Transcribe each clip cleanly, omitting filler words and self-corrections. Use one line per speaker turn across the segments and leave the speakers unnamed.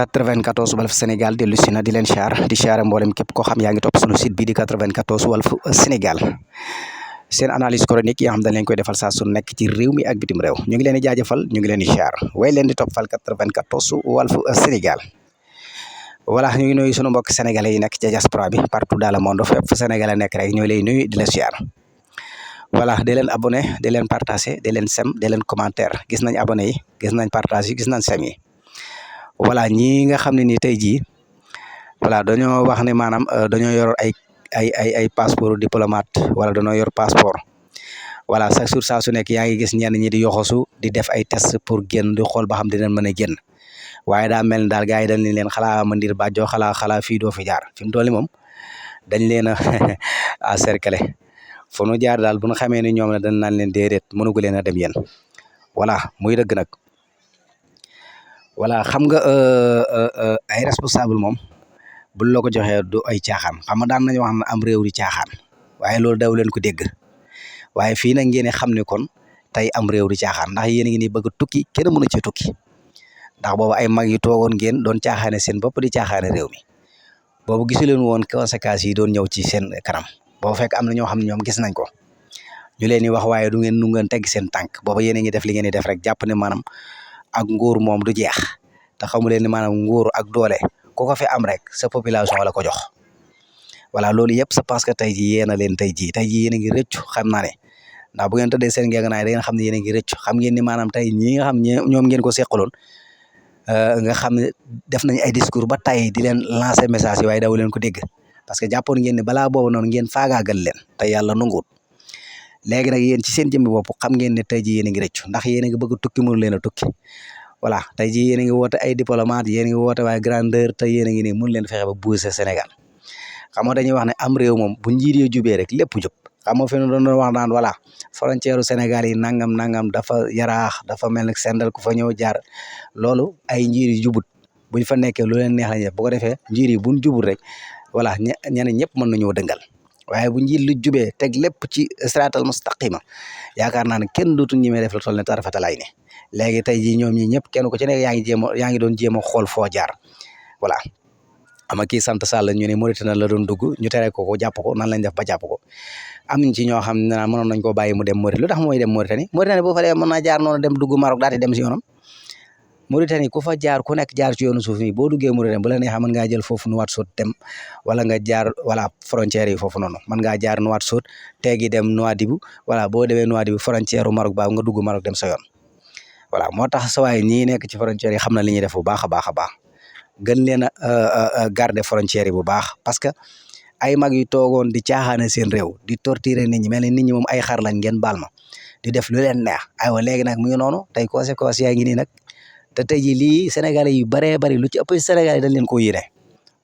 94 Walf Sénégal dellu si na di leen siyaare mboolem képp koo xam yaa ngi topp sunu site bi di 94 Walf Sénégal seen analyse chronique yi nga xam dañ leen koy defal saa su nekk ci réew mi ak bitim réew ñu ngi leen di jaajëfal ñu ngi leen di siyaar way leen di toppal 94 Walf Sénégal. voilà ñu ngi nuyu sunu mbokk sénégalais yi nekk ci diaspora bi partout dans le monde fépp fu sénégalais nekk rek ñooy lay nuyu di la siyaar. voilà di leen abonné di leen partagé di leen sem di leen commentaire gis nañ abonné yi gis nañ partage yi gis nañ sem yi. voilà ñii nga xam ne ni tey jii voilà dañoo wax ne maanaam dañoo yor ay passeport diplomate wala dañoo yor passeport voilà chaque jour saa su nekk yaa ngi gis ñenn ñi di yoxosu di def ay test pour génn di xool ba xam dinañ mën a génn waaye daa mel ni daal gars yi dañ leen xalaa mandir bàjjoo xalaa fii doo fi jaar fi mu toll nii moom dañ leen a cercler fu nu jaar daal bu ñu xamee ni ñoom la dañ naan leen déedéet mënugu leen a dem yéen voilà muy dëgg nag. voilà xam nga ay responsable moom buñ la ko joxee du ay caaxaan xam nga daan nañu wax ne am réew di caaxaan waaye loolu daw leen ko dégg waaye fii nag ngeen xam ne kon tey am réew di caaxaan ndax yéen a ngi ni bëgg a tukki kenn mënu ci tukki ndax boobu ay mag yi toogoon ngeen doon caaxaane seen bopp di caaxaane réew mi boobu gisu leen woon conséquences yi doon ñëw ci seen kanam boobu fekk am na ñoo xam ne ñoom gis nañ ko ñu leen di wax waaye du ngeen nu ngeen tegg seen tànk boobu yéen a ngi def li ngeen di def rek jàpp ne maanaam ak nguur moom du jeex te xamu leen ni maanaam nguur ak doole ku ko fi am rek sa population la ko jox voilà loolu yëpp c'est parce que tey jii yéen a leen tey jii yéen a ngi rëccu xam naa ne ndax bu ngeen tëddee seen ngeenaay da ngeen xam ne yéen a ngi rëccu xam ngeen ni maanaam tey ñi nga xam ñoom ngeen ko seqaloon nga xam ne def nañ ay discours ba tey di leen lancer message yi waaye daw leen ko dégg parce que jàppoon ngeen ne balaa boobu noonu ngeen faagaagal leen te yàlla nanguwut léegi nag yéen ci seen jëmmi bopp xam ngeen ne tey jii yéen a ngi rëccu ndax yéen a ngi bëgg a tukki mënu leen a tukki voilà tey jii yéen a ngi woote ay diplomate yéen a ngi woote waaye grandeur te yéen a ngi nii mun leen fexe ba bouger Sénégal xam nga dañuy wax ne am réew moom bu njiit yi jubee rek lépp jub xam nga fi ñu doon wax naan voilà frontière Sénégal yi nangam dafa yaraax dafa mel ne sendal ku fa ñëw jaar loolu ay njiit yu jubut buñ fa nekkee lu leen neex la ñuy bu ko defee njiit yi buñ jubut rek voilà ñeneen ñëpp mën nañoo dëngal waaye bu njiit lu jubee teg lépp ci siraatal mustaqima yaakaar naa ne kenn dootu ñemee def la toll ne tarafatalaay ne léegi tey jii ñoom ñi ñëpp kenn ku ci nekk yaa ngi doon jéem a xool foo jaar voilà ama kii sant Sall ñu ne Mauritanie la doon dugg ñu tere ko jàpp ko nan lañ def ba jàpp ko am nañ ci ñoo xam ne mënoon nañ koo bàyyi mu dem Mauritanie lu tax mooy dem Mauritanie boo fa dee mën naa jaar noonu dem dugg Maroc daal di dem si yoonam Mauritanie ku fa jaar ku nekk jaar ci yoonu suuf nii boo duggee Mauritanie bu la neexee mën ngaa jël foofu Nouakchott dem wala nga jaar voilà frontière yi foofu noonu mën ngaa jaar Nouakchott teegi dem Nouadhibou voilà boo demee Nouadhibou frontière u Maroc baabu nga dugg Maroc dem sa yoon voilà moo tax sa waay ñii nekk ci frontière yi xam na li ñuy def bu baax a baax a baax gën leen a garder frontière yi bu baax parce que ay mag yu toogoon di caaxaane seen réew di torturer nit ñi mel ne nit ñi moom ay xar lañ ngeen baal ma di def lu leen neex aywa léegi nag mu ngi noonu tey conséquences yaa ngi nii nag te tey jii lii Sénégalais yu bëree bëri lu ci ëpp Sénégalais dañ leen ko yéene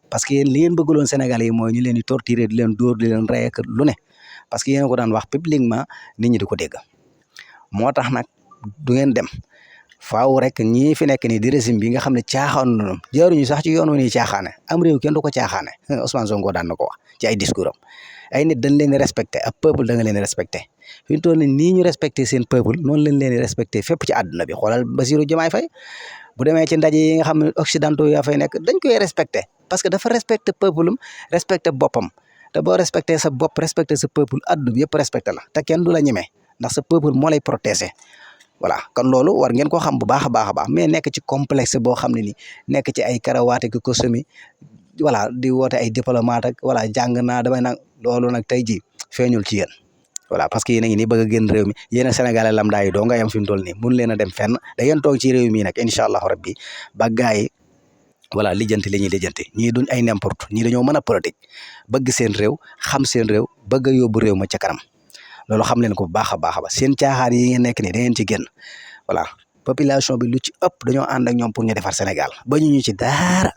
parce que yéen li ngeen bëggaloon Sénégalais yi mooy ñu leen di torturer di leen dóor di leen rey ak lu ne parce que yéen ko daan wax publiquement nit ñi di ko dégg moo tax nag du ngeen dem faaw rek ñii fi nekk nii di régime bi nga xam ne caaxaan nañu jaaruñu sax ci yoon wi nii caaxaane am réew kenn du ko caaxaane Ousmane Sonko daan na ko wax ci ay discours am ay nit dañ leen di respecté ab peuple da nga leen di respecté fi mu toll nii ñu respecté seen peuple noonu lañ leen di respecté fépp ci àdduna bi xoolal Bassirou Diomaye Faye bu demee ci ndaje yi nga xam ne occidentaux yaa fay nekk dañ koy respecté parce que dafa respecté peuple am respecté boppam te boo respecté sa bopp respecté sa peuple àdduna bi yëpp respecté la te kenn du la ñemee ndax sa peuple moo lay protégé voilà kon loolu war ngeen ko xam bu baax a baax a baax mais nekk ci complexe boo xam ne ni nekk ci ay karawaate ki kosomi voilà di woote ay diplomate ak voilà jàng naa damay nag loolu nag tey ji feeñul ci yéen voilà parce que yéen a ngi nii bëgg a génn réew mi yéen a Sénégalais lambda yi doo nga yam fi mu toll nii mun leen a dem fenn da ngeen toog ci réew mi nag incha allahu rabbi ba gars yi voilà lijjanti li ñuy lijjanti ñii duñ ay n'importe ñii dañoo mën a politique bëgg seen réew xam seen réew bëgg a yóbbu réew ma ca kanam loolu xam leen ko bu baax a baax a baax seen caaxaan yi ngeen nekk nii da ngeen ci génn voilà population bi lu ci ëpp dañoo ànd ak ñoom pour ñu defar Sénégal ba ñu ci dara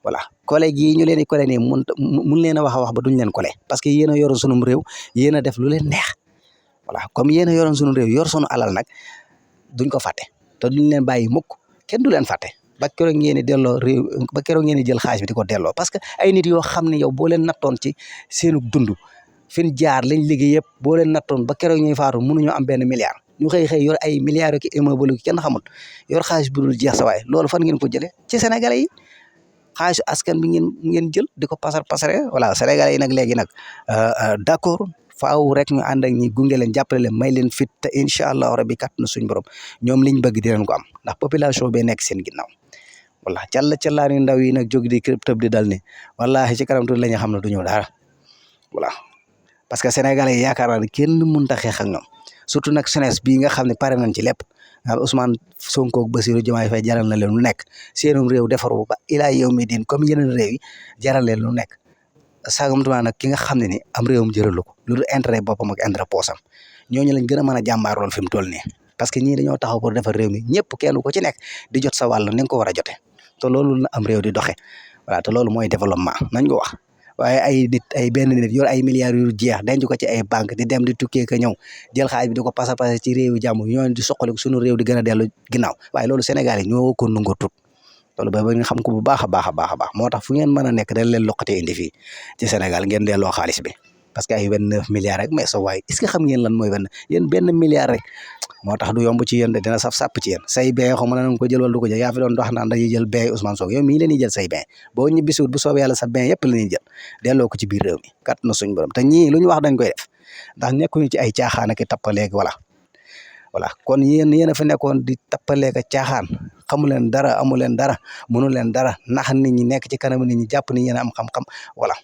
voilà collègue yi ñu leen di collé nii mun leen a wax ba duñ leen collé parce que yéen a yoroon sunum réew yéen a def lu leen neex voilà comme yéen a yoroon sunum réew yor sunu alal nag duñ ko fàtte te duñ leen bàyyi mukk kenn du leen fàtte ba keroog ngeen di delloo réew ba keroog ngeen di jël xaalis bi di ko delloo parce que ay nit yoo xam ne yow boo leen nattoon ci seenu dund fin jaar lañ liggéey yëpp boo leen nattoon ba keroog ñuy faatu mënuñoo am benn milliard ñu xëy yor ay milliards ki immeuble ki kenn xamul yor xaalis bu dul jeex sa waay loolu fan ngeen ko jëlee ci Sénégalais yi xaalisu askan bi ngeen jël di ko pasare voilà Sénégalais yi nag léegi nag d'accord faaw rek ñu ànd ak ñi gunge leen jàppale leen may leen fit te incha allah rabi kat na suñ borom ñoom liñ bëgg dinañ ko am ndax population bee nekk seen ginnaaw voilà càllaani ndaw yi nag jóg di tëb di dal ni wallahi ci kanam tuuti la ñu xam ne du ñëw dara voilà parce que sénégalais yi yaakaar naa ne kenn mënut a xeex ak ñoom surtout nag jeunesse bii nga xam ne pare nañ ci lépp nga Ousmane Sonko ak Bassirou Diomaye Faye jaral na leen lu nekk seenum réew defaru ba ilaa yow mi diin comme yeneen réew yi jaral leen lu nekk sagamtuma nag ki nga xam ne ni am réewum jëralu ko lu dul intérêt boppam ak intérêt poosam ñooñu lañ gën a mën a jàmbaar lool fi mu toll nii parce que ñii dañoo taxaw pour defar réew mi ñëpp kenn ko ci nekk di jot sa wàll ni nga ko war a jotee te loolu la am réew di doxe voilà te loolu mooy développement nañ ko wax waaye ay benn nit yor ay milliards yu jeex denc ko ci ay banque di dem di tukkee ka ñëw jël xaalis bi di ko pasa ci réewu jàmm ñooñu di soqali suñu réew di gën a dellu ginnaaw waaye loolu Sénégal yi ñoo ko nangoo tut loolu ba nga xam ko bu baax a baax a baax a baax moo tax fu ngeen mën a nekk dañ leen loqatee indi fii ci Sénégal ngeen delloo xaalis bi parce que ay 29 milliards rek mais sa waay est-ce que xam ngeen lan mooy benn milliard rek moo tax du yomb ci yéen de dina saf sàpp ci yéen say bee xaw ma na nga ko jël wala du ko jël yaa fi doon wax naan dañuy jël bee Ousmane Sonko yow mii la ñuy jël say bee boo ñibbisiwut bu soobee yàlla sa bee yëpp la ñuy jël delloo ko ci biir réew mi kat na suñ borom te ñii lu ñu wax dañ koy def ndax nekkuñu ci ay caaxaan ak tappaleeg voilà kon yéen a fa nekkoon di tappaleeg a caaxaan xamu leen dara amu leen dara mënu leen dara nax nit ñi nekk ci kanam nit ñi jàpp ni yéen a am xam-xam voilà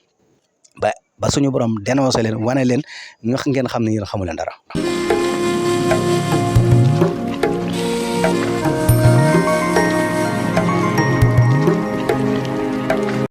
ba suñu borom dénoncé leen wane leen ngeen xam ne yéen xamu leen dara